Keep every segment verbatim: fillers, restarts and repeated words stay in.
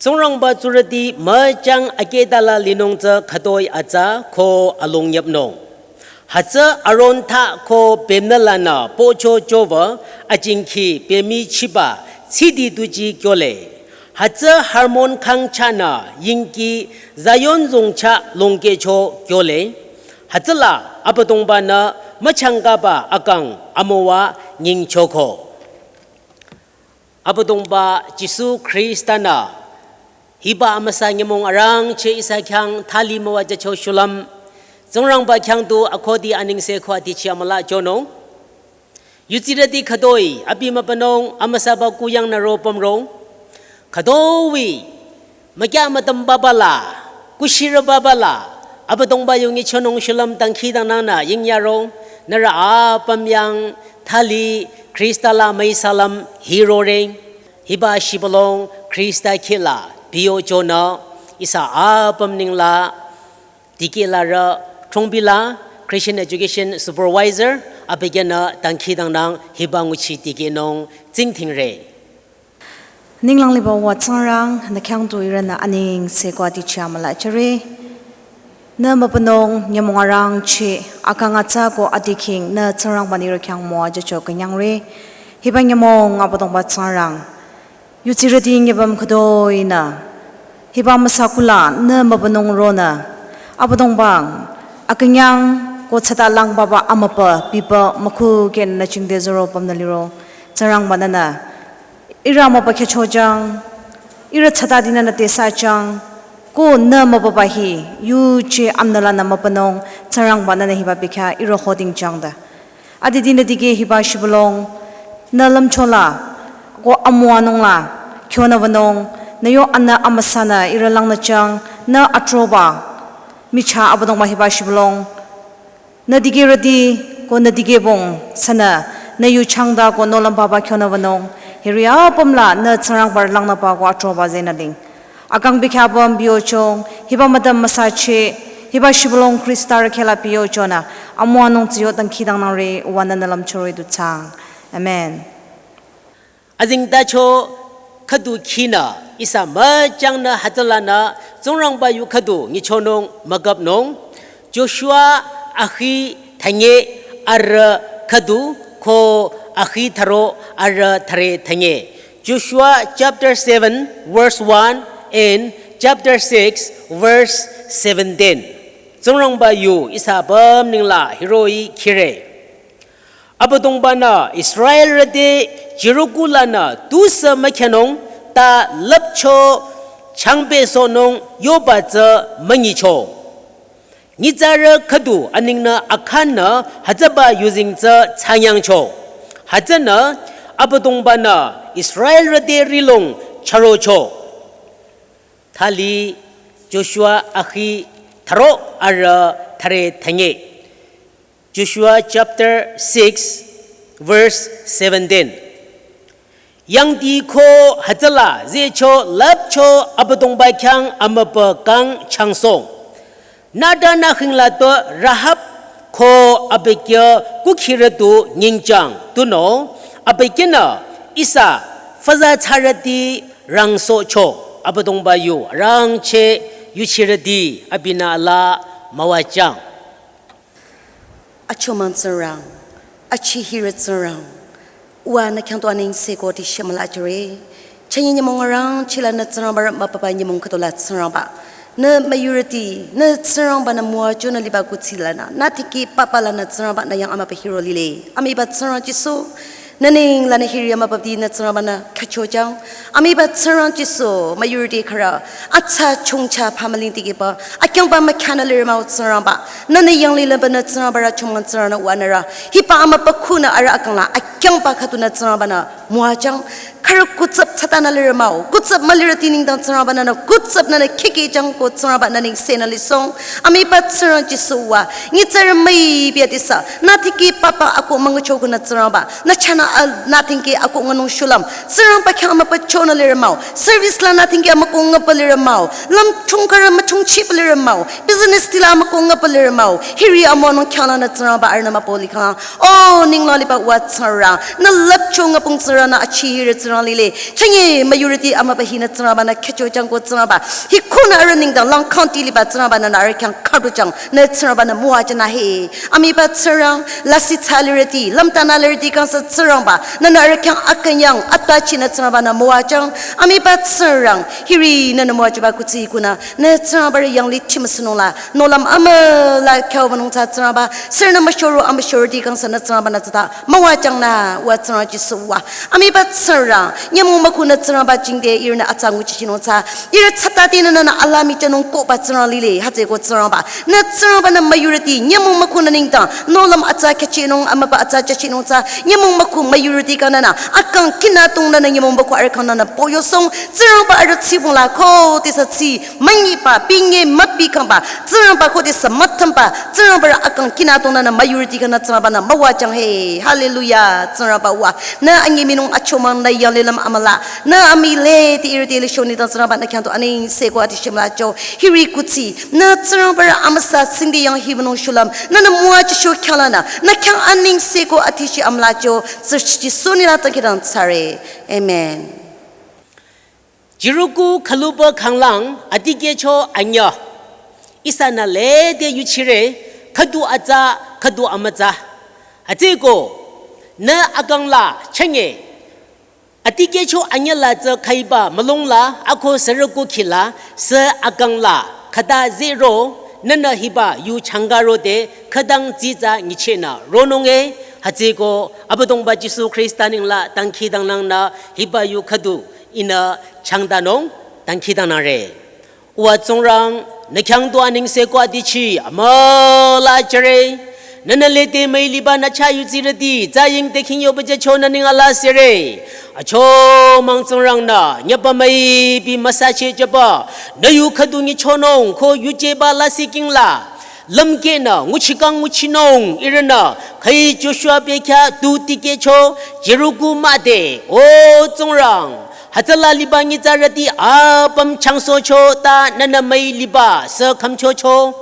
Tsingrangba tsurüti müchang aketala linung tsü khütoi atsa ko alongyapnung. Hütsü Aron tha ko pemnü lanü pocho chowü ajingkhi pemi chiba tsidi tuji kyole. Hütsü Hermon khang chanü yingki Zion zong cha longkecho kyole. Hütsüla Abüdongba-nü müchangkaba akang amüwa nyingchoko. Abüdongba Jisu Khrista-nü hiba amüsa nyümong arangcheh ihsa khyang thali müwajücho shulüm, Tsingrangba khyang tu akhudi anengse khua tichi amüla chonung. Yudsirüti khütoi abi mübünung amüsaba kuyangnü ro pümrong. Khütoi mükyah mütüm babala, kushirü babala, Abüdongba yu nyichonung shulüm dangkhidangnangnü yingyarong, nührü apüm yang thali Khrista la müisalüm hiroreng, hiba shibülung Khrista khila biyochonü, ihsa apüm nengla, dikehlarü, thongbila, Christian Education Supervisor, abükyünü dangkhidangnang hiba nguchi dikehnung tsingdhingre. Ninglang liba uwa Tsingrang, nü khyang tu ihrünü anengse khua tichi amüla chore. Nü mübünung nyümong arangcheh, akang atsa ko adiking, nü Tsingrangba-nü ihrü khyang müwajücho künyangre. Hiba nyümong Abüdongba Tsingrang, yudsirüti nyübüm khütoinü hiba amüsa kula nü mübünung ronü, Abüdongba, akünyang ko tsata langbaba amüpa bipa mükhukeh nü jingte zoro pümnü liro. Tsingrangba-nü nü ihrü müpa khyüchojang, ihrü tsata dinü nü tesajang, ko nü müpaba hi yuje amnüla nü mübünung, Tsingrangba-nü nü hiba bekhyah ihrü hodingjangda. Adidinü dikeh hiba shibülung nü lümchola ko amüwanungla khyonü wünung, nü yo anü amüsanü ihrü langnüchang, nü atroba michah Abüdongba hiba shibülung nü dikehrüti ko nü dikehbong sünü nü yu changda ko nohlüm papa khyonü wünung. Hiri apümla nü Tsingrangba langnüba ko atroba zenü ling. Akang bekhyah apüm biyochong, hiba mütüm müsacheh, hiba shibülung Khrista rü khila biyochonü, amüwanung tsiyo dangkhidangnangre, uwa nü nü lümchore du chang. Amen. Azengtacho khüdu khinü, ihsa müchangnü hütsülanü, Tsingrangba yu khüdu nyichonung mükapnung, Joshua akhi thünye arüh khüdu ko akhi thüro arüh thüre thünye. Joshua chapter seven, verse one and chapter six, verse seventeen. Tsingrangba yu ihsa apüm nengla hiroh-i khire. Abüdongba-nü Israelrü te Jericho lanü tusü mükhenung ta lüpcho changpehsohnung yoba tsü münyicho. Nyitsarü khüdu aningnü Akhan-nü hütsüba yuzeng tsü thsanyangcho. Hütsünü Abüdongba-nü Israelrü te rihlong chürocho. Thali Joshua akhi thüro arüh thüre thünye. Joshua chapter six, verse seventeen. Yangdi ko hütsüla zehcho lüpcho Abüdongba khyang amübü kang changsoh. Nüta nü khingla to Rahab ko abükyü kukhirü tu nyingchang tunüo abükyünü ihsa füza thsarüti rangsohcho. Abüdongba yu rangcheh yuchirüti abinü ala müwajüng. Achomang Tsingrang, achihirü Tsingrang, uwa nü khyang tu anengse khua tichi amüla chore. Chünye nyümong arangcheh la nü Tsingrangba rü müpaba nyümong khütola Tsingrangba. Nü müyurüti, nü Tsingrangba-nü müwajünü liba kuthsi lanü, nü tikeh papa lanü Tsingrangba nü yang amübü hiro lile. Amüiba Tsingrang Jisu, Nü neng lanü hiri amübüti nü Tsingrangba-nü khyüchojang. Amiba Tsingrang Jisu müyurüti khürü atsa chongcha pamaling tikehba akyangba mükhyanü lirü mah-o Tsingrangba. Nünü yanglilümba nü Tsingrangba rü chongmang Tsingrang nü wanürü. Hiba amübükuh nü arüh akangla akyangba khüdu nü Tsingrangba-nü müwajang. Khürü kutsap tsata nü lirü mah-o. Kutsap mülirüti nengdang Tsingrangba-nü nü kutsap nünü khikijang ko Tsingrangba nü neng senü lisong. Amiba Tsingrang Jisu wa. Nyitsarü müipi adisü. Nü tikeh papa ako müngucho ko nü Tsingrangba. Nü chahnü a, nü tikeh ako ngunung shulüm. Tsingrangba khyang amübücho nü lirü mah-o. Service la nü tikeh amüko ngüpa lirü mah-o. Lüm chungkarü müchungchipa lirü mah-o. Business tila amüko ngüpa lirü mah-o. Hiri amüwanung khyangla nü Tsingrangba arühnü mübü likhang. O ninglang liba wa Tsingrang. Nü lüpcho ngüpung Tsingrang nü achirü Tsingrang lile. Chünye müyurüti amübü hi nü Tsingrangba-nü khyüchojang ko Tsingrangba. Hi khunü arüh nengdang langkhangti liba Tsingrangba-nü nü arüh khyang khüdujang. Nü Tsingrangba-nü müwajang nü he. Amiba Tsingrang, lasih thsa lirüti, lümta nü lirüti kangsa Tsingrangba, nünü arüh khyang akünyang, atbachi nü Tsingrangba-nü müwajang, amiba Tsingrang, hiri nünü müwajiba kuthsi kunü, nü Tsingrangba rü yanglih chimüsunung la, nohlüm amüla khyübanung tsü Tsingrangba, sürünü müshoro, amüshorüti kangsa nü Tsingrangba-nü tsüta, müwajang nü, wa Tsingrang Jisu wa, amiba Tsingrang, nyümong müku nü Tsingrangba jingte ihrünü atsa nguchichinung tsü, ihrü tsütati nünü nü alaa müchanung koba Tsingrang lile, hütsüeko Tsingrangba. Nü Tsingrangba-nü müyurüti, nyümong müku nü nengdang, nohlüm atsa khyüchinung, amüba atsa jachinung tsü, nyümong müku müyurüti kang nünü, akang kinadong nünü nyümong müku arüh kang nünü poyosong, Tsingrangba arüh tsibong la ko, tisa tsi, münyiba, binye, mübikangba, Tsingrangba ko tisa müthümba, Tsingrangba rü akang kinadong nünü müyurüti kang nü Tsingrangba-nü müwajang he, hallelujah, Tsingrangba wa, nü anyi minung achomang nü yanglilüm amüla, nü amüi lede ihrü te lishoni dang Tsingrangba nü khyang tu aneng seko ati shimülacho. Hiri kuthsi. Nü Tsingrangba rü amüsa singdi yang hibanung shulüm. Nünü müwajüsho khyanglanü. Nü khyang aneng seko ati shi amülacho. Tsü Jisu nü la tangkidang tsare. Amen. Jericho khüluba khanglang atikehcho anyüh. Ihsanü lede yuchire khüdu atsa khüdu amütsa. Hütsüeko nü akang la chünye. Atikehcho anyüh la tsü khüiba mülung la ako sürü kukhi la sü akang la khüta zero nünü hiba yu changka rode khütang tsitsa nyichehnü ronung e hütsüeko Abüdongba Jisu Khrista neng la dangkhidangnangnü hiba yu khüdu ihnü changtanung dangkhidangnangre. Wa Tsingrang, nü khyang tu aneng seko adichi, amüla jüre. Nünü lede müi liba nü chah yudsirüti, tsü ying te khing yoba jücho nü neng ala sere. Achomang Tsingrang nü, nyüba müipi müsacheh jüba, nü yu khüdu nyichonung, ko yujeba lasih king la. Lümkehnü, nguchikang nguchinung, ihrünü, khüi Joshua bekhyah tu tikehcho, Jericho müde, o Tsingrang. Hütsüla liba nyitsarüti apüm changsohcho ta nünü müi liba sü khümchocho.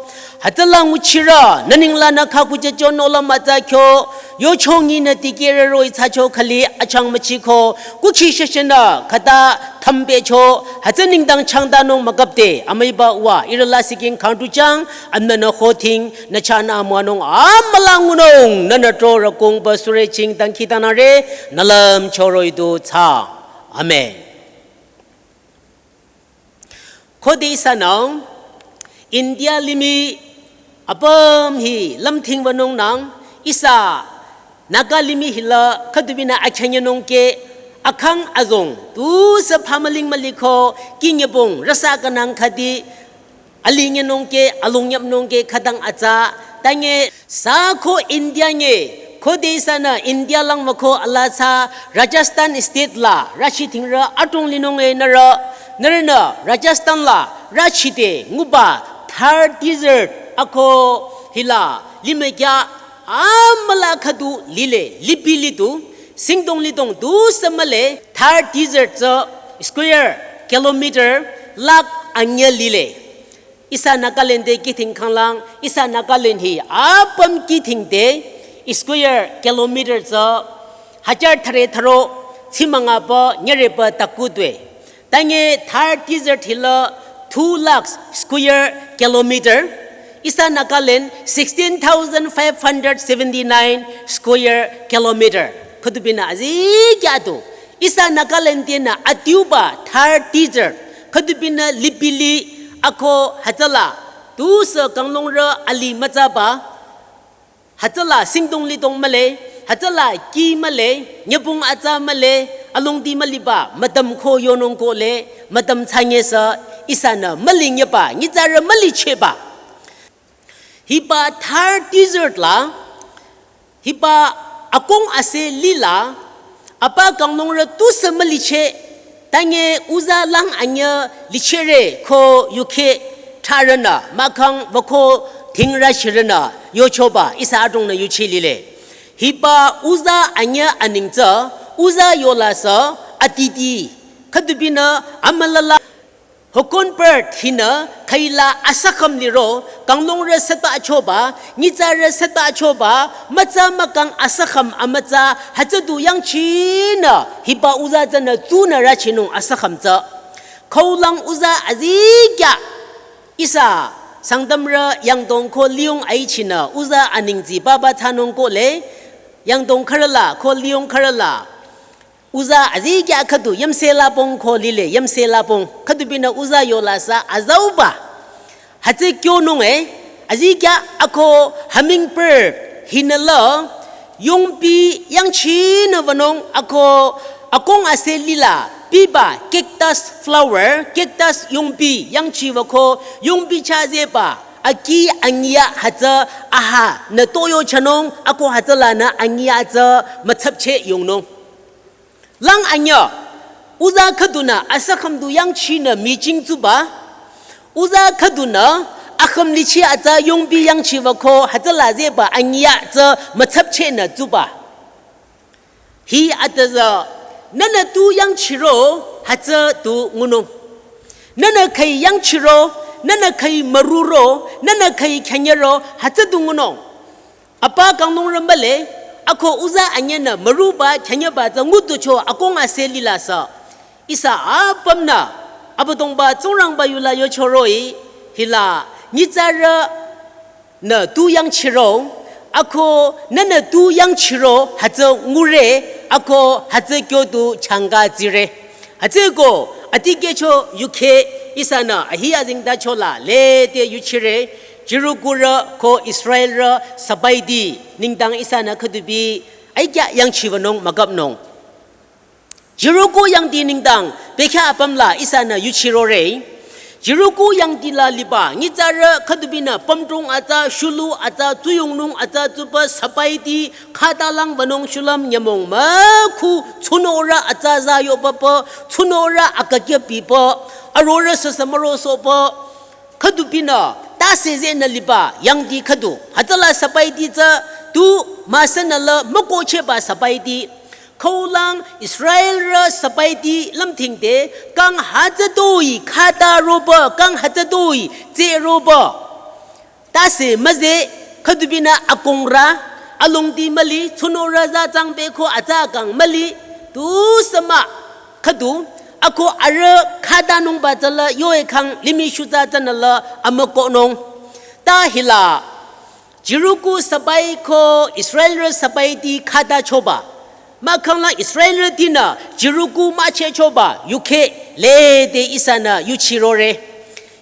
Hütsüla nguchirü nü neng lanü khakujücho nohlüm mütsa kyo. Yochongi nü tikehrü roh-i thsacho khüli achang müchiko. Kukhi sheshenü khüta thümbecho. Hütsü nengdang changtanung mükapde. Amüiba wa ihrü lasih king khangtuchang. Amnünü hoting. Nü chahnü amüwanung. Amüla ngunung. Nünü tro rükungba sürü ching dangkhidangnangre. Nü lümcho roh-i du thsa. Amen. Khode ihsanü India limih apüm hi lümthing wünungnang ihsa Naga limih hila khüdubinü akhyanyünung ke akhang azong tusü phamüling müliko kinyübong rüsa kanang khüdi alinyünung ke alongyapnung ke khütang atsa tange sü ko India nge khode ihsanü India lang wüko ala thsa Rajasthan state la rüchi thingrü adrong linung e nührü, nührünü Rajasthan la rüchide nguba Thar desert ako hila limih kya amüla khüdu lile lipi lidu singdong lidong tusü mühle Thar desert tsü square kilometer lakh anyüh lile. Ihsa Nagaland te kithing khanglang, ihsa Nagaland hi apüm kithing te square kilometer tsü hajar thüre thüro tsimüngapü nyürepü taku due. Tange Thar desert hila two lakhs square kilometer. Ihsa Nagaland sixteen thousand five hundred seventy-nine square kilometer. Khüdubinü azikyah du. Ihsa Nagaland tenü adiuba Thar desert khüdubinü lipili ako hütsüla tusü kanglungrü ali mütsaba hütsüla singdong lidong mühle Hütsüla kih mühle, nyübong atsa mühle, alongdi müliba, mütam ko yonung kohle, mütam thsanye sü, ihsanü müli nyeba, nyitsarü mülichehba. Hiba Thar desert la, hiba akong ase lila, apa kangnungrü tusü mülicheh, tanye uza lang anyü lichehre ko yukheh tharünü, mahkhang wüko dhingrü shirünü, yochoba, ihsa adrongnü yucheh lile. Hiba uza anyü aneng tsü, uza yola sü, atiti, khüdubinü, amülala, Hokon bird hinü khüila asükhüm liro, kangnungrü süta achoba, nyitsarü süta achoba, mütsa mükang asükhüm amütsa, hütsü du yangchinü, hiba uza tsünü tsunü rüchinung asükhüm tsü. Khaulang uza azikyah, ihsa, Sangtamrü yangdong ko liyong aichinü, uza anengzi baba thsanung kohle, yangdong khürüla, ko liyong khürüla. Uza azikyah khüdu yamsela pong ko lile, yamsela pong. Khüdubinü uza yola sü azauba. Hütsü kyonung e, azikyah ako hummingbird hinüla, yongpi yangchinü wünung ako akong ase lila, piba cactus flower, cactus yongpi yangchi wüko, yongpi chazeba, aki anyiya hütsü aha nü toyo chanung, ako hütsülanü anyiya tsü mütsapcheh yongnung. Lang anyü, uza khüdunü asükhüm du yangchinü miching tsuba, uza khüdunü akhüm lichi atsa yongpi yangchi wüko hütsüla zeba anyiya tsü mütsapchehnü tsuba. Hi atüzü, nünü tu yangchiro hütsü du ngunung. Nünü khüi yangchiro, nünü khüi müruro, nünü khüi khyanyero hütsü du ngunung. Apa kangnungrü mühle, ako uza anyünü müruba khünyeba tsü ngutucho akong ase lila sü. Ihsa apümnü, Abüdongba Tsingrangba yula yochoroh-i, hila, nyitsarünü tu yangchiro, ako nünü tu yangchiro, hütsü ngure, ako hütsü kyo du changa tsire. Hütsüko, atikehcho yukheh ihsanü ahi azengtachola lede yuchire, Jerichorü ko Israelrü sabaiti nengdang ihsanü khüdubi, aikyah yangchiwünung mükapnung. Jericho yangdi nengdang, bekhyah apümla ihsanü yuchirore. Jericho yangdila liba, nyitsarü khüdubinü pümdrong atsa, shulu atsa, tsuyongnung atsa, tsuba sabaiti, khatalang wünung shulüm nyümong mükhu, tsunorü atsa za yobaba, tsunorü akakya biba, arorü süsü mürosohba, khüdubinü, tase zenü liba, yangdi khüdu, hütsüla sabaiti tsü, tu, müsünüla, mükohchehba sabaiti, khaulang Israelrü sabaiti lümthingte, kang hütsütoi, khata roba, kang hütsütoi, tse roba. Tase müze, khüdubinü akongrü, alongdi müli, tsunorü za tsangbe ko atsa kang müli, tusü mah, khüdu, ako arüh khatanungba tsüla yoekhang limih shutsa tsünüla amükohnung. Ta hila, Jericho sabai ko Israelrü sabaiti khatachoba. Mahkhangla Israelrütinü Jericho müchehchoba, yukheh lede ihsanü yuchirore.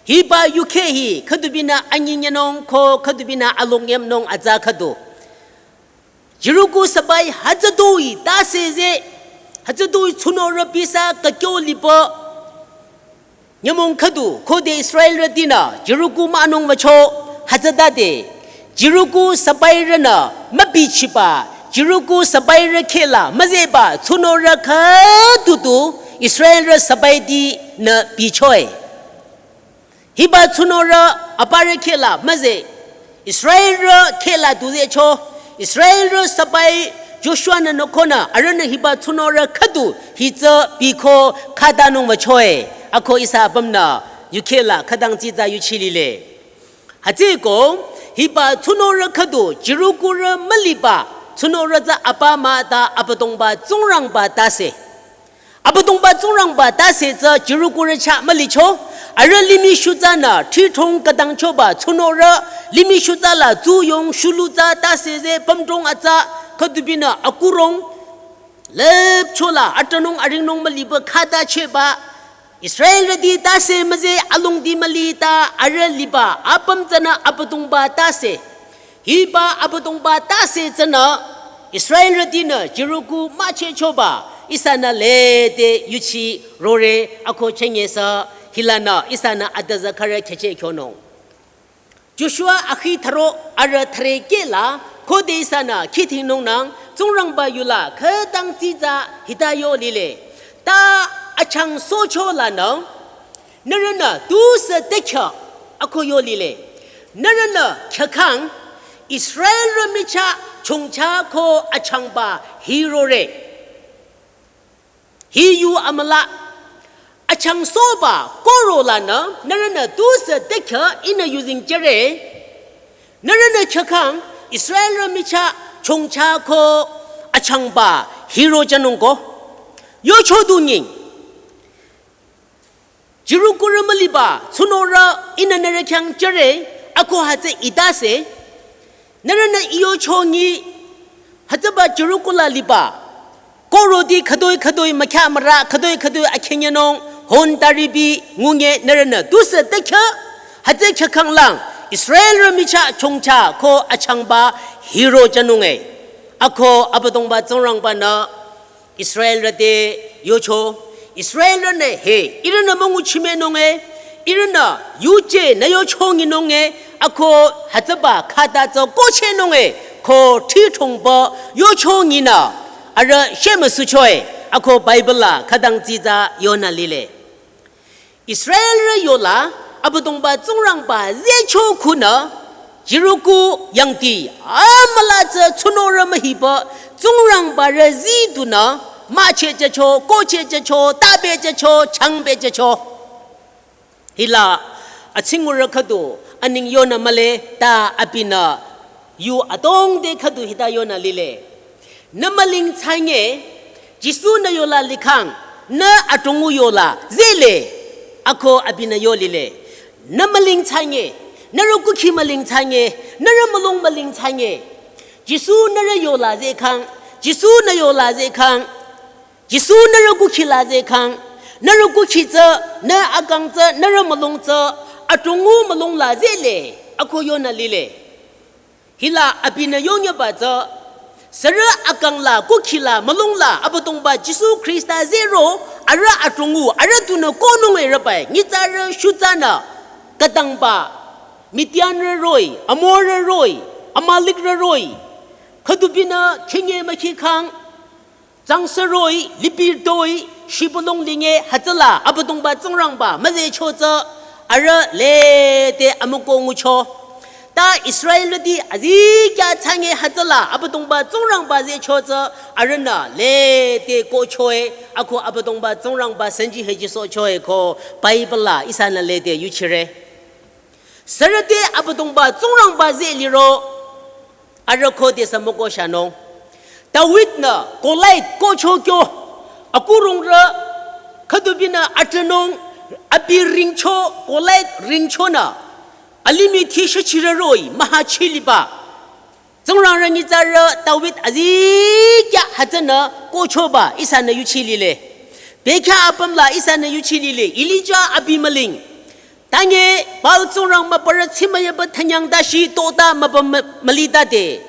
Hiba yukheh hi, khüdubinü anyinyanung ko khüdubinü alongyamnung atsa khüdu. Jericho sabai hütsütoi tase ze, hütsütoi tsunorü pisa kakyo liba. Nyümong khüdu, khode Israelrütinü, Jericho münung wücho, hütsütade. Jericho sabairünü, mübichiba, Jericho sabairü khehla, müzeba, tsunorü khüdu tu, Israelrü sabaitinü bichoe. Hiba tsunorü aparü khehla müze, Israelrü khehla tuzecho, Israelrü sabai Joshua-nü nükonü arühnü hiba tsunorü khüdu hitsü biko khatanung wüchoe, ako ihsa apümnü yukhehla khütang tsitsa yuchilile. Hütsüko, hiba tsunorü khüdu Jerichorü müliba, tsunorü tsü apa mah ta Abüdongba Tsingrangba tase. Abüdongba Tsingrangba tase tsü Jerichorü chah mülicho, arüh limih shutsanü thithong khütangchoba tsunorü, limih shutsala tsuyong shulu tsü tase ze pümdrong atsa, khüdubinü akurong, lüpchola atranung aringnung müliba khatachehba, Israelrüti tase müze alongdi müli ta arüh liba apüm tsünü Abüdongba tase. Hiba Abüdongba tase tsünü Israelrütinü Jericho müchehchoba ihsanü lede yuchi rore ako chünye sü hilanü ihsanü adüzü khürü khehcheh kyonung. Joshua akhi thüro arüh thüre kehla khode ihsanü khidhingnungnang Tsingrangba yula khütang dsitsa hita yo lile. Ta achangsohcho lanü nührünü tusü tekhyah ako yo lile. Nührünü khyükhang Israelrü michah chongcha ko achangba hirore. Hi yu amüla achangsohba koro lanü nührünü tusü tekhyah ihnü yuzeng jüre. Nührünü khyükhang Israelrü michah chongcha ko achangba hiro jünung ko. Yocho du nying. Jericho rü müliba tsunorü ihnü nührü khyang jüre ako hütsü itase. Nührünü I yocho nyi hütsüba Jericho la liba koroti khütoi khütoi mükhyah mürah khütoi khütoi akhenyenung hon taripi ngunye nührünü tusü tekhyah hütsü khyükhanglang Israelrü michah chongcha ko achangba hiro jünung e. Ako Abüdongba Tsingrangbanü Israelrü te yocho, Israelrünü he, ihrünü münguchimenung e, ihrünü yuje nü yocho nyinung e, ako hütsüba khata tsü kohchehnung e, ko thithongba yocho nyinü, arüh shemüsucho e, ako Bible la khütang dsitsa yonü lile. Israelrü yola Abüdongba Tsingrangba zehcho khunü, Jericho yangdi amüla tsü tsunorü mühiba Tsingrangba rüzi dunü, müchehjücho, kohchehjücho, tabejücho, changbejücho. Hila, atsingurü khüdu, aning yonü mühle, ta abinü, yu adrong te khüdu hita yonü lile. Nü müling thsanye, Jisu-nü yola likhang, nü adrongngu yola zehle, ako abinü yo lile. Nü müling thsanye, nührü kukhi müling thsanye, nührü mülung müling thsanye. Jisu nührü yola zehkhang, Jisu-nü yola zehkhang, Jisu nührü kukhi la zehkhang, nührü kukhi tsü, nü akang tsü, nührü mülung tsü, adrongngu mülung la zehle, ako yonü lile. Hila abinü yonyüba tsü, sürü akang la, kukhi la, mülung la, Abüdongba Jisu Khrista zehro, arüh adrongngu, arüh tunü kohnung e rübai, nyitsarü shutsanü, khütangba, Midianrü roh-i, Amorrü roh-i, Amalekrü roh-i, khüdubinü khinye mükhikhang, tsangse roh-i, lipirü toi, shibülung linge hütsüla, Abüdongba Tsingrangba, müzehcho tsü, arüh lede amükoh ngucho. Ta Israelrüti azikyah thsanye hütsüla, Abüdongba Tsingrangba zehcho tsü, arühnü lede kohcho e, ako Abüdongba Tsingrangba sanji heji sohcho e ko, Bible la ihsanü lede yuchire. Sürü te Abüdongba Tsingrangba zeh liro, arüh khode sü mükoh shanung. David-nü Goliath kohcho kyo, akurungrü khüdubinü atranung, abi ringcho, Goliath ringchonü, alimih thi shachirü roh-i, müha chiliba. Tsingrang rü nyitsarü David azikyah hütsünü kohchoba ihsanü yuchi lile. Bekhyah apüm la ihsanü yuchi lile. Elija abi müling. Tanye Baal tsingrang mübürü tsimüyaba thanyang dashi tota mübü mü-, mülitade.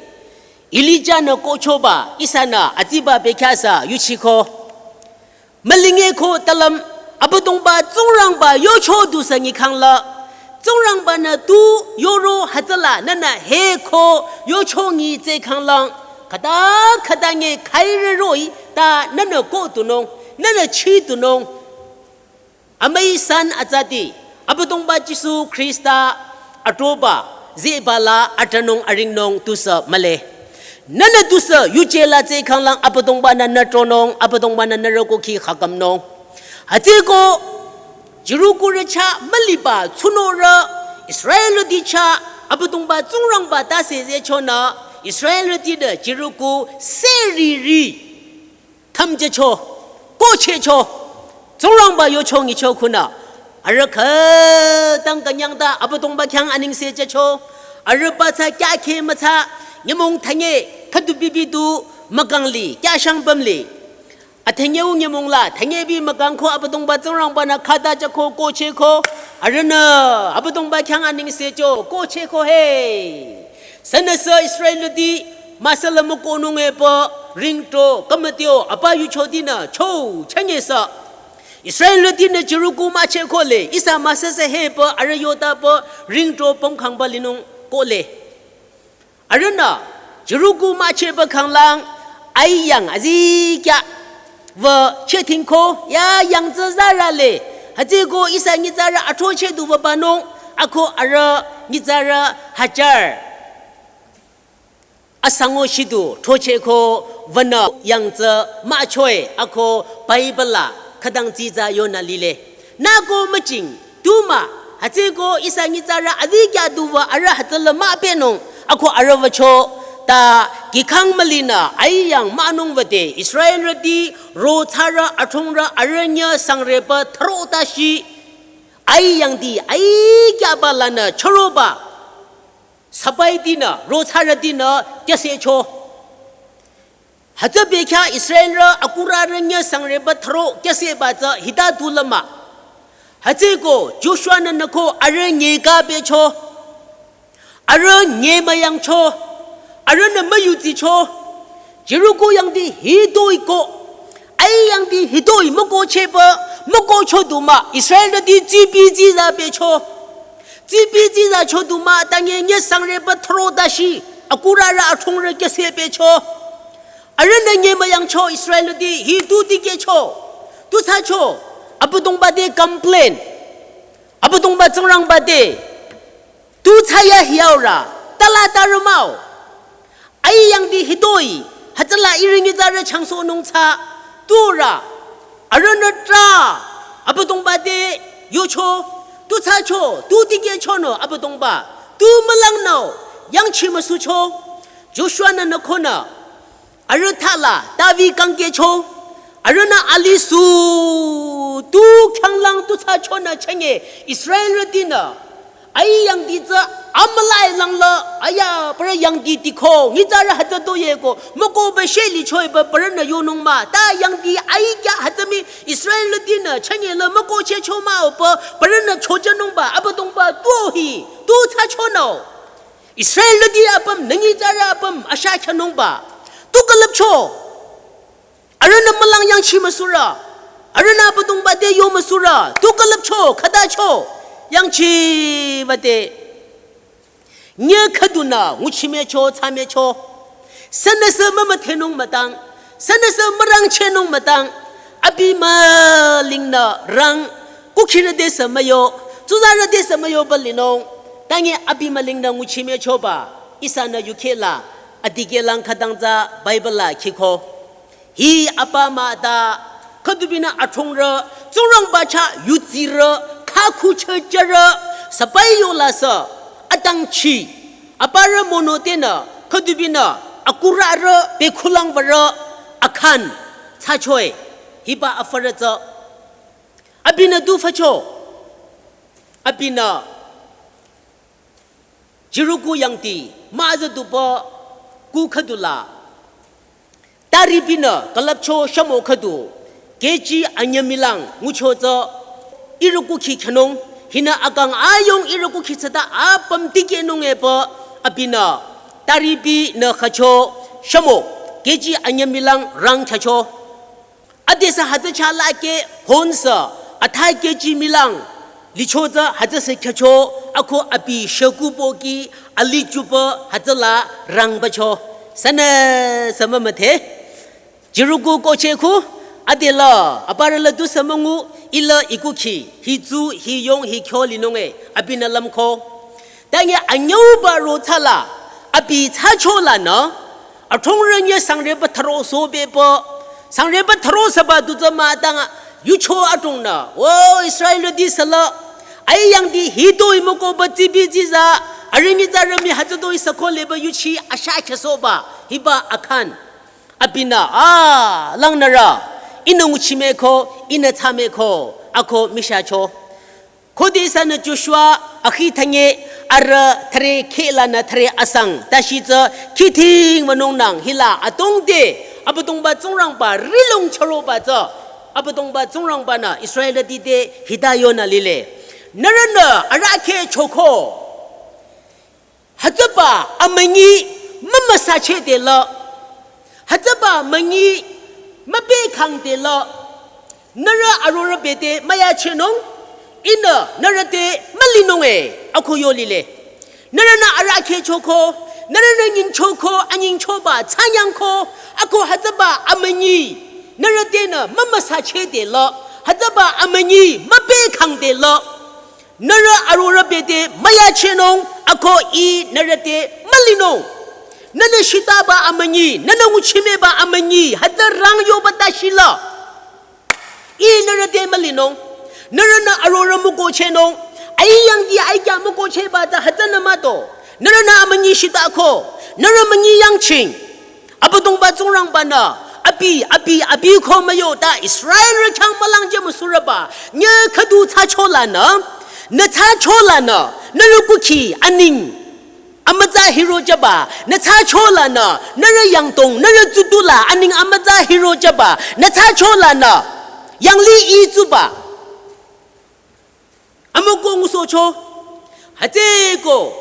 Elija-nü kohchoba ihsanü atsiba bekhyah sü yuchiko. Mülinge ko talüm Abüdongba Tsingrangba yocho du sü nyikhangla. Tsingrangba-nü tu yoro hütsüla nünü he ko yocho nyi tsehkhanglang. Khüta khüta nge khairü roh-i ta nünü koh tunung, nünü chi tunung. Amüi san atsati, Abüdongba Jisu Khrista atroba, zehba la atranung aringnung tusü mühle. Nünü tusü yuje la tsehkhanglang Abüdongba-nü nü tronung, Abüdongba-nü nührü kukhi khakümnung. Hütsüeko, Jericho rü chah müliba tsunorü, Israelrüti chah, Abüdongba Tsingrangba tase zehchonü, Israelrüti de Jericho seriri. Thümjücho, kohchehcho, Tsingrangba yocho nyicho khunü. Arüh khütang künyangta Abüdongba khyang anengse jücho. Arüh pathsa kyakheh müthsa, nyümong thanye, khüdu bibi du, mükang li, kyashang püm li. Athanye u nyümong la, thanyebi mükang ko Abüdongba Tsingrangba-nü khata jüko kohchehko. Arühnü, Abüdongba khyang anengse jücho, kohchehko he. Sünüsü Israelrüti, Müsüla mükohnung epü ringto, kümüteo, apa yucho dinü, cho, chanyesa. Israelrütinü Jeriko müchehkole, ihsa müsüsü hepü, arüh yotapü, ringto pümkhangba linung kohle. Arühnü, Jeriko müchehba khanglang, aiyang azikyah, wü chethingko, ya yangtsü zarale, hütsüko ihsa nyitsarü athrocheh du wübanung, ako arüh nyitsarü hajar. Asango shidu throchehko wünü yangtsü müchoe ako Bible la khütang dsitsa yonü lile. Nüko müching, tu mah, hütsüko ihsa nyitsarü azikyah du wü arüh hütsüla müpehnung ako arüh wücho, ta kikhang mülinü aiyang münung wüde Israelrüti rothsarü athongrü arüh nyüh sangrepü thüro tashi, aiyangti aikyahba lanü chüroba. Sipahitinü, rothsarütinü, kyüsehcho. Hütsü bekhyah Israelrü akurarü nyüh sangrepü thüro kyüsehba tsü hita tu lümah. Hütsüko Joshua-nü nüko arüh nyeka becho. Arüh nyemüyangcho. Arühnü müyutsicho. Jeriko yangti hitoi ko. Aiyangti hitoi mükohchehpü, mükohcho du mah, Israelrüti tsipi tsiza becho. Tsipi tsiza cho du mah, tanye nyüh sangrepü thüro tashi, akurarü athongrü kyüseh becho. Arühnü nyemüyangcho Israelrüti hi tu dikehcho. Tu thsacho, Abüdongba te complain. Abüdongba Tsingrangba te. Tu thsaya hiaurü, tala tarü mah-o. Aiyangti hitoi, hütsüla ihrü nyitsarü changsohnung thsa, turü, arühnü trah, Abüdongba te, yocho, tu thsacho, tu dikehchonü Abüdongba, tu mülangnü-o, yangchi müsucho, Joshua-nü nükonü, arüh thala, tavi kangkehcho, arühnü alisu, tu khyanglang tu thsachonü chenge, Israelrütinü, aiyangti tsü amülai langla, aya, parü yangti tiko, nyitsarü hütsü toyeko, mükohba sheli choiba parünü yonung mah, ta yangti aikyah hütsü mii, Israelrütinü, chenge la mükohchehcho mah-o pü, parünü chojünungba, Abüdongba, tu hi, tu thsachonü-o. Israelrüti apüm, nü nyitsarü apüm, asha khyünungba. Tu külüpcho. Arühnü mülang yangchi müsurü. Arühnü Abüdongba te yo müsurü. Tu külüpcho, khütacho. Yangchi wüde. Nyüh khüdunü, nguchimecho, thsamecho. Sünüsü mümüdhenung mütang. Sünüsü mürangchehnung mütang. Abi mülingnü rang, kukhirü te sü müyo, tsuzarü te sü müyoba linung, tanye abi mülingnü nguchimechoba, ihsanü yukheh la, adikehlang khütang tsü Bible la khiko. Hi apa mah ta, khüdubinü athongrü, Tsingrangba chah yutsirü, khakhu chüchürü, sipahi yola sü, atangchi, aparü mono tenü, khüdubinü, akurarü, bekhulang würü, akhan, thsachoe, hiba afarü tsü. Abinü tu fücho. Abinü Jeriko yangti, müza dupü, ku khüdula. Taripinü, külüpcho shamo khüdu. Kechi anyü milang, ngucho tsü. Ihrü kukhi khyünung, hinü akang ayung ihrü kukhi tsüta apüm tikehnung epü, abinü. Taripinü khücho, shamo, kechi anyü milang rang khyacho. Adesü hütsü chala ke honsü, athai kechi milang, licho tsü hütsüsü khyacho, ako abi sheku pohki, ali chupü hütsüla rangbacho. Sünüsü mümüdhe. Jeriko kohchehku, adela, aparü la tu sü müngu, ila ikukhi, hi tsu, hi yong, hi khyo linunge, abinü lümko. Tanye anyüba ro thsala, abi thsacho lanü, athongrü nyüh sangrepü thüro sobepü, sangrepü thüro süba du tsü mütang, yucho athongnü, o Israelrüti süla, aiyangti hitoi mükohba tsibi tsiza, arüh nyitsarü mii hütsütoi süko lepü yuchi asha khyasohba, hiba akhan. Abinü, a, langnürü, ihnü nguchimeko, ihnü thsameko, ako mishacho. Khode sünü Joshua akhi thanye arüh thüre kheh lanü thüre asang tashi tsü khithing münungnang hila atongde Abüdongba Tsingrangba rihlong chüroba tsü Abüdongba Tsingrangbanü Israelrüti te hita yonü lile. Nührünü arahkheh choko. Hütsüba amünyi mü müsacheh de la, hütsüba münyi müpehkhang de la, nührü arorüh bete müyachehnung, ihnü nührü te mülinung e, ako yo lile. Nührünü arahkheh choko, nührünü nyingchoko, anyingchoba thsanyangko, ako hütsüba amünyi nührü tenü mümüsacheh de la, hütsüba amünyi müpehkhang de la, nührü arorüh bete müyachehnung, ako ih nührü te mülinung. Nühnü shitaba amünyi, nühnü nguchimüba amünyi hütsü rang yoba tashila, ih nührü te mülinung. Nührünü arorüh mükohchehnung. Aiyangdi aikya mükohchehba ta hütsünü mah to. Nührünü amünyi shitako, nührü münyi yangching. Abüdongba Tsingrangba-nü abi, abi, abi ko müyo ta Israelrü khyang mülangjü müsurüba nyüh khüdu thsacholanü, nü thsacholanü, nührü kukhi aning amütsa hirojüba, nü thsacholanü, nührü yangdong, nührü tsutula aning amütsa hirojüba, nü thsacholanü, yanglih ih tsuba amükoh ngusohcho. Hütsüeko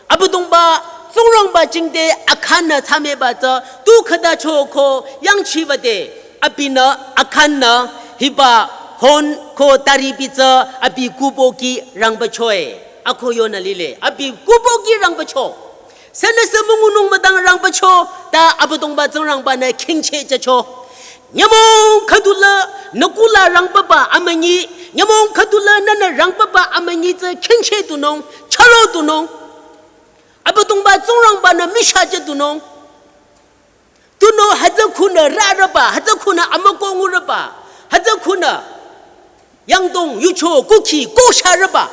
Abüdongba Tsingrangba jingte Akhan-nü thsamüba tsü tu khütacho ko yangchiba de, abinü Akhan-nü hiba hon ko taripi tsü abi kupoki rangbacho e, ako yonü lile, abi kupoki rangbacho. Sünüsü müngunung müdang rangbacho, ta Abüdongba Tsingrangba-nü khingcheh jücho. Nyümong khüdula nü kula rangbaba amünyi, nyümong khüdula nühnü rangbaba amünyi tsü khingcheh dunung, charo dunung. Abüdongba Tsingrangba-nü michah jüdunung. Tunüo hütsü khunü rarüba, hütsü khunü amükoh ngurüba, hütsü khunü yangdong yucho kukhi kohsharüba.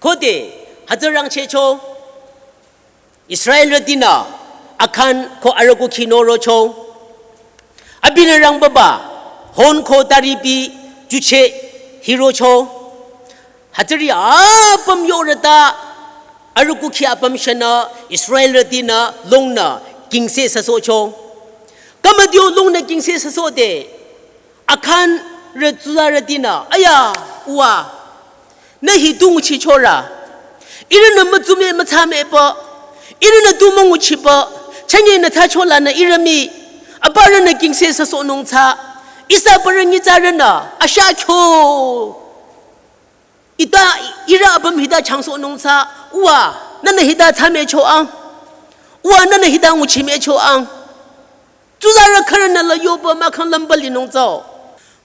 Khode hütsü rangchehcho, Israelrütinü Akhan ko arüh kukhi norocho. Abinü rangbaba hon ko taripi jucheh hirocho. Hütsüri apüm yorüta arüh kukhi apüm shanü Israelrütinü longnü kingse süsohcho. Kamadio longnü kingse süsohde Akhanrü tsuzarütinü, aya, uwa, nü hi tu nguchichorü. Ihrünü mütsumü mütsamüpü, ihrünü tu münguchipü, chünye nü thsacholanü ihrü mii, aparünü kingse süsohnung thsa, ihsa parü nyitsarünü ashah kyo. Hita ihrü apüm hita changsohnung thsa, uwa, nühnü hita thsamücho ang. Uwa, nühnü hita nguchimücho ang. Tsuzarü khürünü la yoba mahkhang lümba linung tsüo.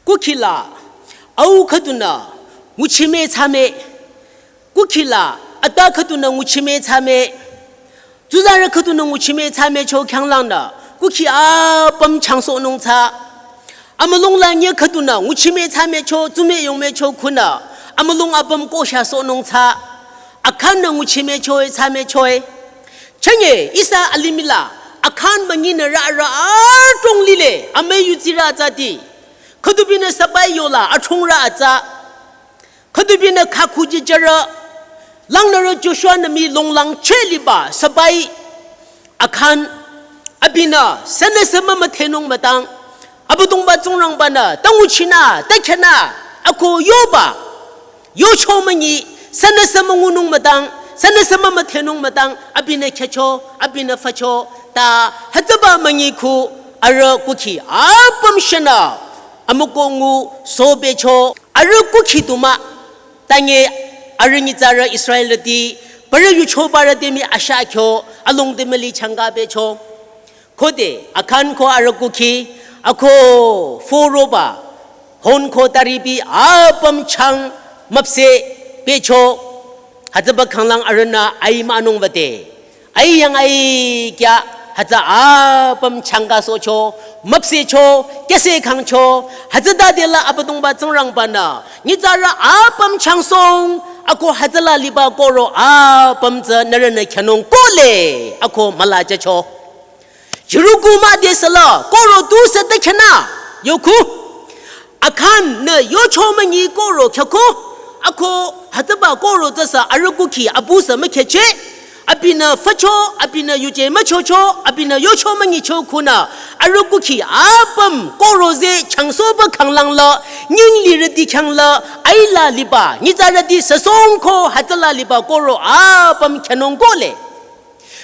Kukhi la au khüdunü nguchimü thsamü. Kukhi la ata khüdunü nguchimü thsamü. Tsuzarü khüdunü nguchimü thsamücho khyanglangnü kukhi apüm changsohnung thsa. Amülung la nyüh khüdunü nguchimü thsamücho, tsumü yongmücho khunü amülung apüm kohshasohnung thsa. Akhan-nü nguchimücho-i thsamücho-i. Chünye ihsa alimih la Akhan münyinü rarü adrong lile, amüi yutsirü atsati. Khüdubinü sipahi yola adrongrü atsa. Khüdubinü khakhuji jürü, langnürü Joshua-nü mii longlangcheh liba sipahi Akhan, abinü sünüsü mümüdhenung müdang, Abüdongba Tsingrangba-nü ta nguchinü, ta khyünü, ako yoba, yocho münyi, sünüsü müngunung müdang, sünüsü mümüdhenung müdang, abinü khyücho, abinü fücho, ta hütsüba münyi khu arüh kukhi apüm shanü amükoh ngusohpehcho, arüh kukhi du mah, tanye arüh nyitsarü Israelrüti, parü yuchobarü te mii ashah kyo, alongdi müli changkapehcho. Khode Akhan ko arüh kukhi, ako foroba, hon ko taripi apüm chang müpsehpehcho, hütsüba khanglang arühnü ai münung bade. Ai yang ai kya hütsü apüm changkasohcho, müpsehcho, kyüsehkhangcho, hütsütade la Abüdongba Tsingrangba-nü nyitsarü apüm changsohng, ako hütsüla liba kohro apüm tsü nührünü khyünung kohle, ako müla jücho. Jericho mah de süla kohro tusü ta khyünü yoko. Akhan-nü yocho münyi kohro khyüko, ako hütsüba kohro tsüsü arüh kukhi abusü mükhyücheh, abinü fücho, abinü yuje müchocho, abinü yocho münyicho khunü, arüh kukhi apüm kohro ze changsohba khanglang la, nying lirüti khyang la, aila liba, nyitsarüti süsohng ko hütsüla liba kohro apüm khyünung kohle.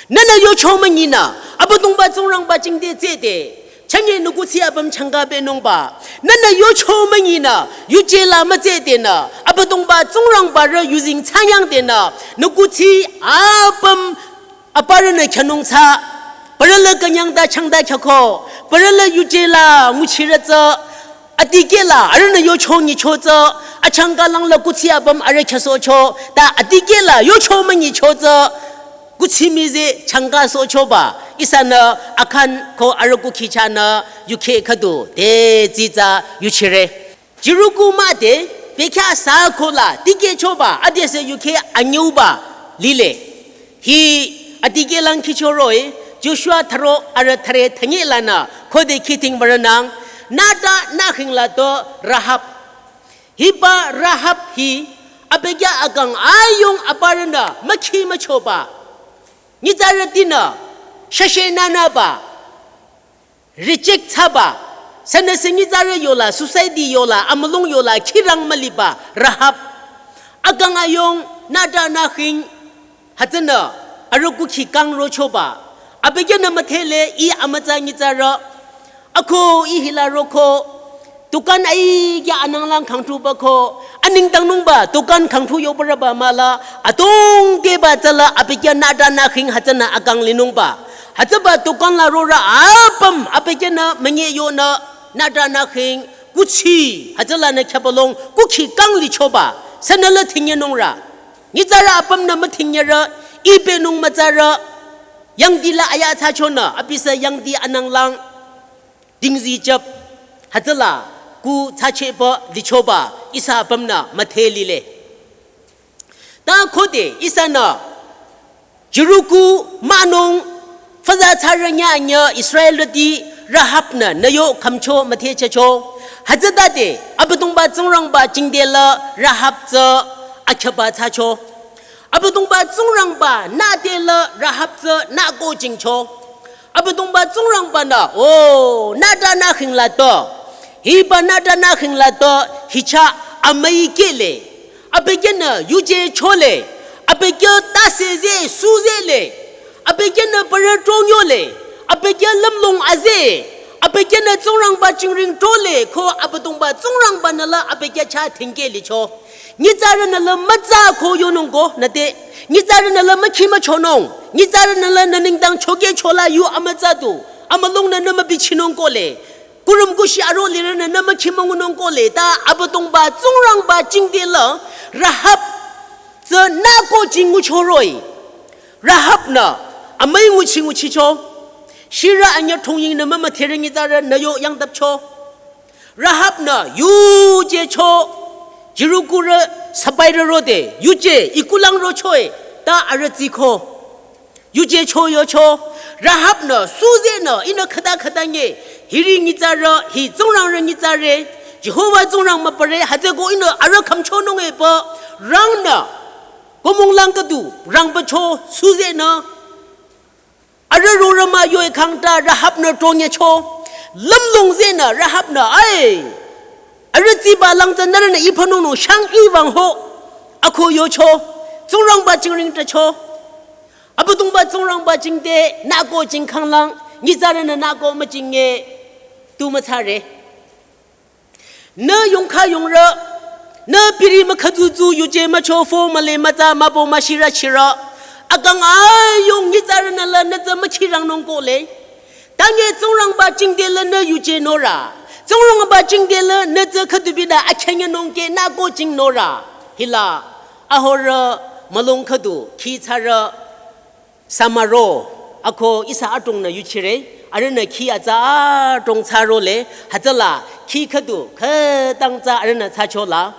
Nünü yocho münyinü, Abüdongba Tsingrangba jingte tsete. Chünye nü kuthsi apüm changka pehnungba. Nünü yocho münyinü, yuje la mütsetenü, Abüdongba Tsingrangba rü yuzeng thsanyangtenü, nü kuthsi apüm aparünü khyünung thsa. Parü la künyang ta changta khyüko. Parü la yuje la nguchirü tsü. Adikehla, arühnü yocho nyicho tsü, achangka langla kuthsi apüm arüh khyüsohcho, ta adikehla yocho münyicho tsü, kuthsi mize changka sohchoba, ihsanü akhan ko arüh kukhi chahnü yukheh khüdu, te tsitsa yuchire. Jericho mah te, bekhyah sa kola, dikehchoba, adesü yukheh anyüuba, lile. Hi adikehlang khichoroh-i, Joshua thüro arüh thüre thünye lanü, khode khiding barünang, nüta nükhing la to Rahab. Hiba Rahab hi, abükyü akang ayung aparünü, mükhi müchoba. Nyitsarütinü, shashe nünüba. Reject thsaba, sünüsü nyitsarü yola, society yola, amülung yola, khirang müliba, Rahab. Akang ayung, nüta nükhing, hütsünü, arüh kukhi kang rochoba. Abükyünü müdhele, ih amütsa nyitsarü. Ako ih hila roko, dukan aikya ananglang khangthuba ko, anengdangnungba, dukan khangthu yobarüba mahla, adongdeba tsüla, abükyü nüta nükhing hütsünü akang linungba. Hütsüba dukan la rorü apüm, abükyünü münye yonü, nüta nükhing, kuthsi, hütsülanü khyübalong, kukhi kang lichoba, sünüla thingyenungrü. Nyitsarü apümnü müthingyerü, ih pehnung mütsarü, yangdila aya thsachonü, abisü yangdi ananglang, dingzi jüp, hütsüla, ku thsachehba, lichoba, ihsa apümnü müdhe lile. Ta khode, ihsanü, Jericho mahnung, füza thsarü nyanya Israelrüti Rahab-nü nüyo khümcho müdhechacho. Hütsütade, Abüdongba Tsingrangba jingte la Rahab tsü akhyüba thsacho. Abüdongba Tsingrangba nüte la Rahab tsü nüko jingcho. Abüdongba Tsingrangba-nü, o, nüta nükhing la to. Hiba nüta nükhing la to, hicha amüi kehle. Abükyünü yuje chole, abükyü tase ze, su zele, abükyünü parü tonyole, abükyü lümlong aze, abükyünü Tsingrangba jingring tole, ko Abüdongba Tsingrangba-nü la abükyü chah thingkeh licho. Nyitsarünü la mütsa ko yonung ko nüte, nyitsarünü la mükhi müchonung, nyitsarünü la nü nengdang chokeh chola yu amütsa tu, amülungnü nü mübichinung kohle. Kurüm kushi aro lirünü nü mükhi müngunung kohle ta Abüdongba Tsingrangba jingte la Rahab tsü nüko jing nguchoroh-i. Rahab-nü amüi nguchi nguchicho. Shirü anyü thongyingnü mümüdhere nyitsarü nüyo yangdapcho. Rahab-nü yujecho. Jericho rü sapairü rode yuje ikulang rocho-i ta arüh tsiko. Yujecho yocho, Rahab-nü, su zenü, ihnü khüta khüta nye, hiri nyitsarü, hi Tsingrangrü nyitsarü, Jehova Tsingrang mübüre, hütsüko ihnü arüh khümchonung epü, rangnü, komonglang khüdu, rangpücho, su zenü, arüh rorüh mah yo-i khangta, Rahab-nü tonyecho, lümlong zenü, Rahab-nü, ai, arüh tsiba lang tsü nührünü iphanung nung shang iwang ho, ako yocho, Tsingrangba jingring tacho, Abüdongba Tsingrangba jingte nüko jingkhanglang, nyitsarünü nüko müjinge, tu mütsare. Nü yongkha yongrü, nü piri mükhütsutsu yuje mücho fo müle mütsa mübo müshirü chirü. Akang ayung nyitsarünü la nü tsü müchirangnung kohle. Tanye Tsingrangba jingte la nü yuje norü. Tsingrangba jingte la nü tsü khüdubinü akhenye nungke nüko jing norü. Hila, ahorü, mülung khüdu, khi tsarü, samaro, ako ihsa adrongnü yuchire, arühnü khi atsa adrong tsaro le, hütsüla, khi khüdu, khütang tsa arühnü tsachola.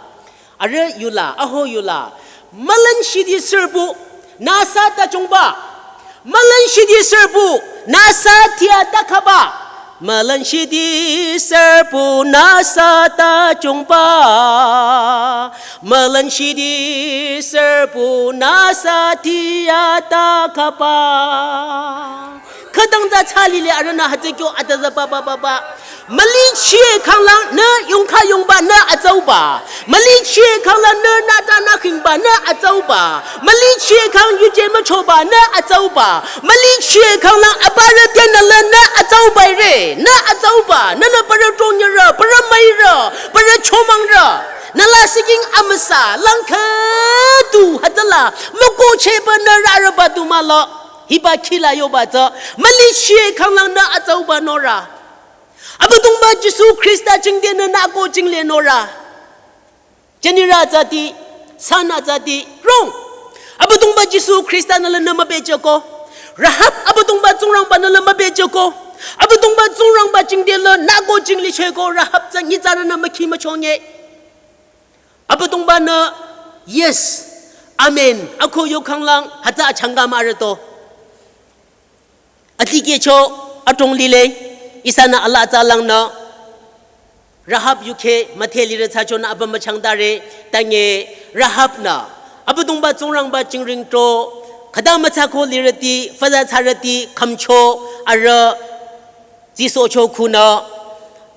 Arüh yula, aho yula. Mülün shidi sürüpü, nüsa ta chungba. Mülün shidi sürüpü, nüsa tia ta khaba. Mülün shidi sürüpü, nüsa ta chungba. Mülün shidi sürüpü, nüsa tia ta khaba. Khütang tsü thsa lile arühnü hütsü kyo atüzü papa papa. Mülicheh khanglang nü yongkha yongba nü atsauba. Mülicheh khanglang nü nüta nü khingba nü atsauba. Mülicheh khang yuje müchoba nü atsauba. Mülicheh khanglang aparü tenü la nü atsauba ire. Nü atsauba. Nünü parü tonyarü, parü müirü, parü chomangrü. Nü la siking amüsa, lang khüdu hütsüla. Mükohchehba nü rarüba du mahla. Hiba khila yoba tsü, mülicheh khanglang nü atsauba norü. Abüdongba Jisu Khrista jingte nü nü ko jingle norü. Jünirü tsüti, sanü tsüti, rong. Abüdongba Jisu Khrista nü la nü mübejüko. Rahab Abüdongba Tsingrangba nü la mübejüko. Abüdongba Tsingrangba jingte la nü ko jinglichehko Rahab tsü nyitsarünü mükhi müchonge. Abüdongba nü, yes, amen. Ako yo khanglang, hütsü achangka mah arüh to. Atikehcho adrong lile, ihsanü alaa tsü langnü. Rahab yukheh müdhe lirü thsachonü apüm müchangtare, tange Rahab nü. Abüdongba Tsingrangba jingring to, khüta müthsako lirüti, fada thsarüti, khümcho, arüh, tsisohcho khunü,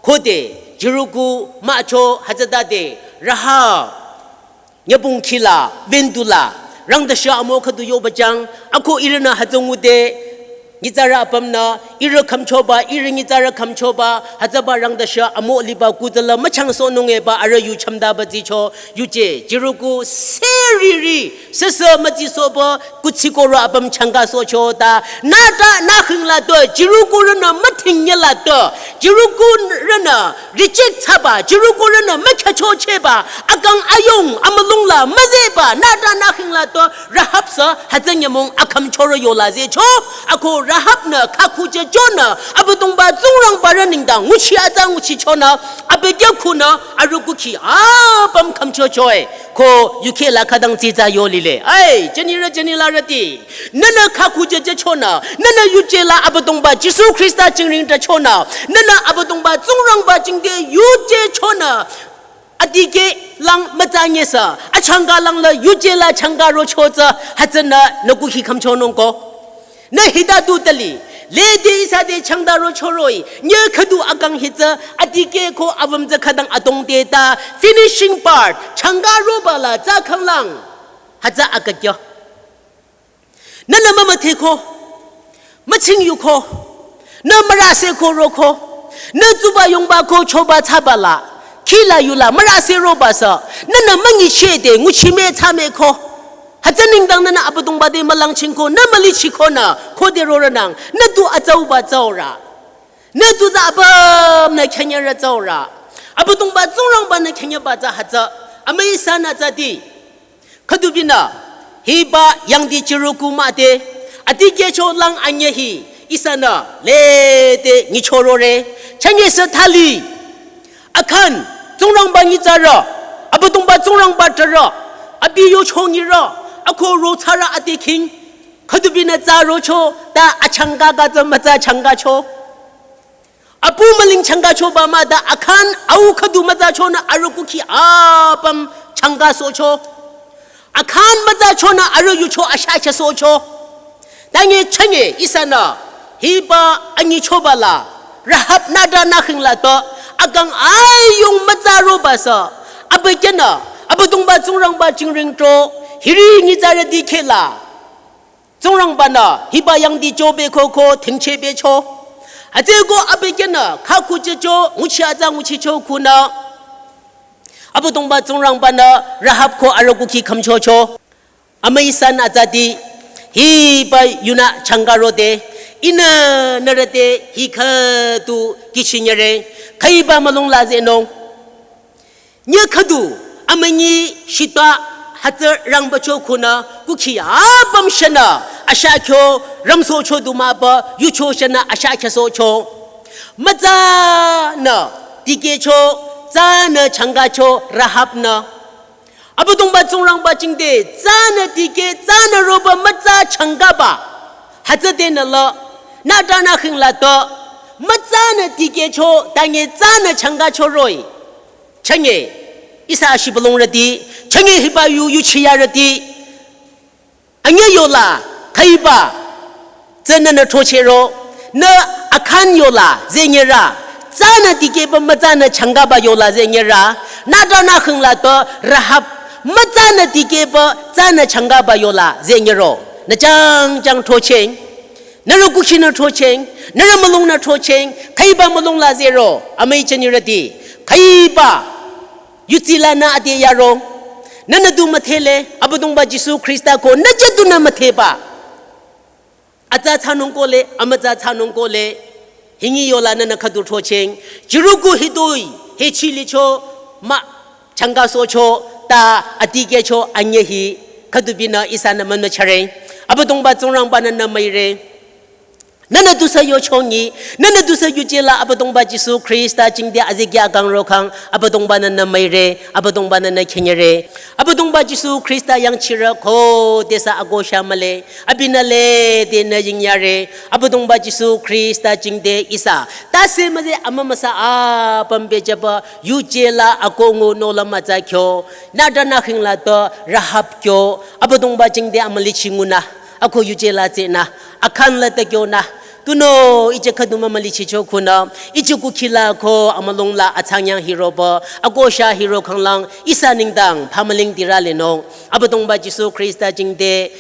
khode, Jericho, mücho, hütsütade, Rahab. Nyübong khila, windula, rangdashü amo khüdu yoba jang, ako ihrünü hütsü ngude, nyitsarü apümnü, ihrü khümchoba, ihrü nyitsarü khümchoba, hütsüba rangdashü amo liba kutsala müchangsohnung eba arüh yu chamdaba tsicho, yuje, Jericho, seriri, süsü mütsisohba, kuthsi korü apüm changkasohcho ta, nüta nü khingla to, Jerichorünü müthing nyela to, Jerichorünü, reject thsaba, Jerichorünü mükhyüchochehba, akang ayong, amülung la, müzehba, nüta nü khingla to, Rahab sü, hütsü nyümong akhümchorü yola zehcho, ako Rahab nü, khakhu jüchonü, Abüdongba Tsingrangba rü nengdang, nguchi atsa nguchichonü, abükyü khunü, arüh kukhi, apüm khümchochoe, ko yukheh la khütang tsitsa yo lile. Ai, jünirü jünilarüti. Nünü khakhu jüjüchonü, nünü yuje la Abüdongba Jisu Khrista jingring tachonü, nünü Abüdongba Tsingrangba jingte yujechonü, atikeh lang mütsa nyesü, achangka lang la yuje la changka rocho tsü, hütsünü nü kukhi khümchonung ko. Nü hita tu tali, lede ihsa te changta rocho roh-i, nyü khüdu akang hi tsü, atikeh ko avüm tsü khütang adrong te ta, finishing part, changka roba la tsü khanglang, hütsü akakyo. Nünü mümüdheko, müching yuko, nü mürase ko roko, nü tsuba yongba ko choba thsaba la, khila yula mürase roba sü, nünü münyichehde nguchi me thsame ko. Hütsü nengdang nünü Abüdongba te mülangchingko, nü mülichikonü, khode rorünang, nü tu atsauba tsaurü. Nü tu tsü apümnü khyünyürü tsaurü. Abüdongba Tsingrangba nü khyünyüba tsü hütsü, amüi ihsanü tsüti. Khüdubinü, hiba yangdi Jericho müde, atikehcho lang anyüh hi, ihsanü, lede nyichorore, chünye sü thali. Akhan, Tsingrangba nyitsarü, Abüdongba Tsingrangba trarü, abi yochonyirü, ako rothsarü ade khing, khüdubinü tsü rocho, ta achangka ka tsü mütsa changkacho. Apu müling changkachoba mah ta akhan au khüdu mütsachonü arüh kukhi apüm changkasohcho. Akhan mütsachonü arüh yucho ashakhesohcho. Tange chünye ihsanü hiba anyichoba la Rahab nüta nü khingla to akang ayung mütsa roba sü abükyünü Abüdongba Tsingrangba jingring to hiri nyitsarü dikehla. Tsingrangbanü hiba yangdi chobe koko thingchehbecho. Hütsüko abükyünü khakhu jücho nguchi atsa nguchicho khunü. Abüdongba Tsingrangbanü Rahab ko arüh kukhi khümchocho. Amüi ihsanü tsüti hiba yunü changkarode. Ihnü nührü te hi khüdu kihchinyüre. Khüiba mülung la zehnung. Nyü khüdu, amünyi shita hütsü rangbacho khunü kukhi apüm shanü, ashakyo ramsohcho du mahba, yucho shanü ashakhesohcho. Mütsanü, dikehcho, tsünü changkacho Rahab nü. Abüdongba Tsingrangba jingte, tsünü dikeh, tsünü roba mütsa changkaba. Hütsüdenü la, nüta nü khingla to, mütsanü dikehcho, tange tsünü changkacho roh-i. Chünye, ihsa shibülungrüti, chünye hiba yu yuchiyarüti. Anyüh yola, khüiba, tsünü nü throchehro, Nü akhan yola zenyera, tsünü dikehpü mütsünü changkaba yola zenyera, nü ta nü khingla to Rahab, mütsünü dikehpü tsünü changkaba yola zenyero. Nü jangjang throchehng, nührü kukhinü throchehng, nührü mülungnü throchehng, khüiba mülung la zehro, amüi jünirüti, khüiba yudsi lanü ade yaro, nünü du müdhele, Abüdongba Jisu Khrista ko nü jüdunü müdheba. Atsa thsanung kohle, amütsa thsanung kohle, hingi yola nünü khüdu throchehng, chiruku hitoi, hechi licho, mah, changkasohcho, ta adikehcho anyüh hi, khüdu binü ihsanü mümüchare, Abüdongba Tsingrangba-nü nü müire. Nünü tusü yochongi, nünü tusü yuje la Abüdongba Jisu Khrista jingte azikeh akang rokhang, Abüdongba-nü nü müire, Abüdongba-nü nü khenyere. Abüdongba Jisu Khrista yangchirü khodesü akosha mühle, abinü lede nü yingyare, Abüdongba Jisu Khrista jingte ihsa, tase müze amümüsa apüm bejüba, yuje la akohngu nohlüm atsa kyo, nü ta nü khingla to Rahab kyo, Abüdongba jingte amülichi ngunü, ako yuje la tsehnü, akhan la ta kyonü, tunüo ije khüdu mümülichicho khunü, ije kukhi la ko amülung la atsang yang hiroba, akosha hiro khanglang, ihsa nengdang, phamüling tirü lenung, Abüdongba Jisu Khrista jingte,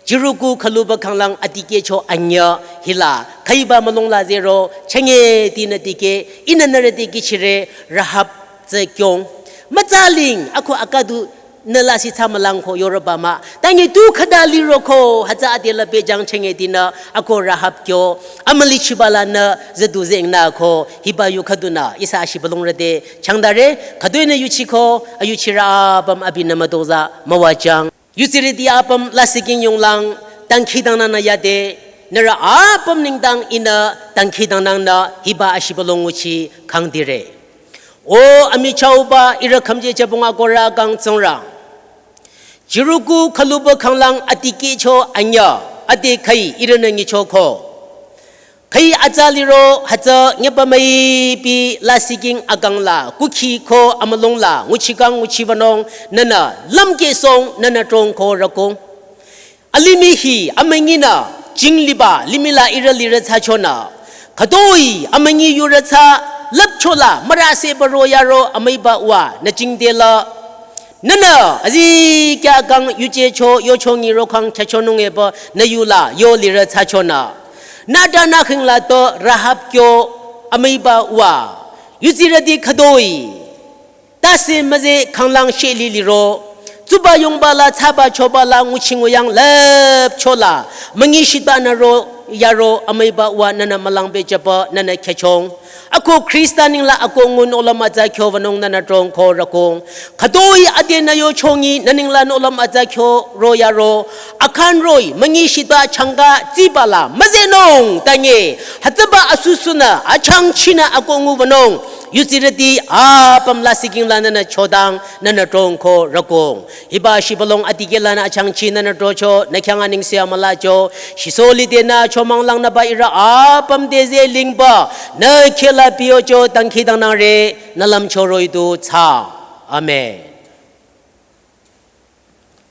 chiruku khüluba khanglang adikehcho anyüh hila, khüiba mülung la zehro, chenge tinü dikeh, ihnü nührü dikehchire, Rahab tsü kyong. Mütsaling, ako akadu nü lasih thsa mülang ko yoroba mah. Tangi tu khüda liro ko, hütsü ade la bejang chenge tinü, ako Rahab kyo, amülichiba lanü, züdu zengnü ko, hiba yu khüdunü, ihsa ashibülungrü te, changdare, khüdunü yuchiko, ayuchirü apüm abinü mütozah, müwajang. Yudsirüti apüm lasih king yonglang, dangkhidangnangnü yade, nührü apüm nengdang ihnü, dangkhidangnangnü, hiba ashibülung nguchi, khangdire. O amichahba ihrü khümje jübong akohrü kang Tsingrang. Chiruku khüluba khanglang adikehcho anyüh, ade khüi ihrünü nyichoko. Khüi atsa liro hütsü nyüpa müipi lasih king akang la, kukhi ko amülung la, nguchikang nguchibanung, nünü, lümkehsong, nünü trong ko rako. Alimih hi, amünyinü, jing liba, limih la ihrü lirü thsachonü. Khütoi, amünyi yurü thsa, lüpchola, mürase baro yaro, amüiba wa, nü jingte la. Nünü, azikeh kang yujecho, yochongi rokhang chachonung eba, nü yula, yo lirü thsachonü. Nü ta nü khingla to, Rahab kyo, amüiba wa. Yudsirüti khütoi. Tase müze khanglang sheli liro. Tsuba yongba la, thsaba choba la, nguchi nguyang lüpchola. Münyi shita nü ro, yaro, amüiba wa nünü mülang bejüba, nünü khechong. Ako Khrista nengla ako ngu nohlüm atsa kyo vanung nünü trong ko rakong. Khütoi ade nü yochongi nü nengla nohlüm atsa kyo ro yaro. Akhan roh-i, münyi shita changka tsiba la, müzenung, tangi. Hütsüba asusunü, achangchinü ako ngu vanung. Yudsirüti apüm lasih king la nünü chodang, nünü trong ko rakong. Hiba shibülung adikeh lanü achangchi nünü trocho, nü khyang anengse amülacho. Shiso lidenü chomang langnüba ihrü apüm te ze lingba, nü kheh la piocho dangkhidangnangre, nü lümcho roh-i du thsa. Amen.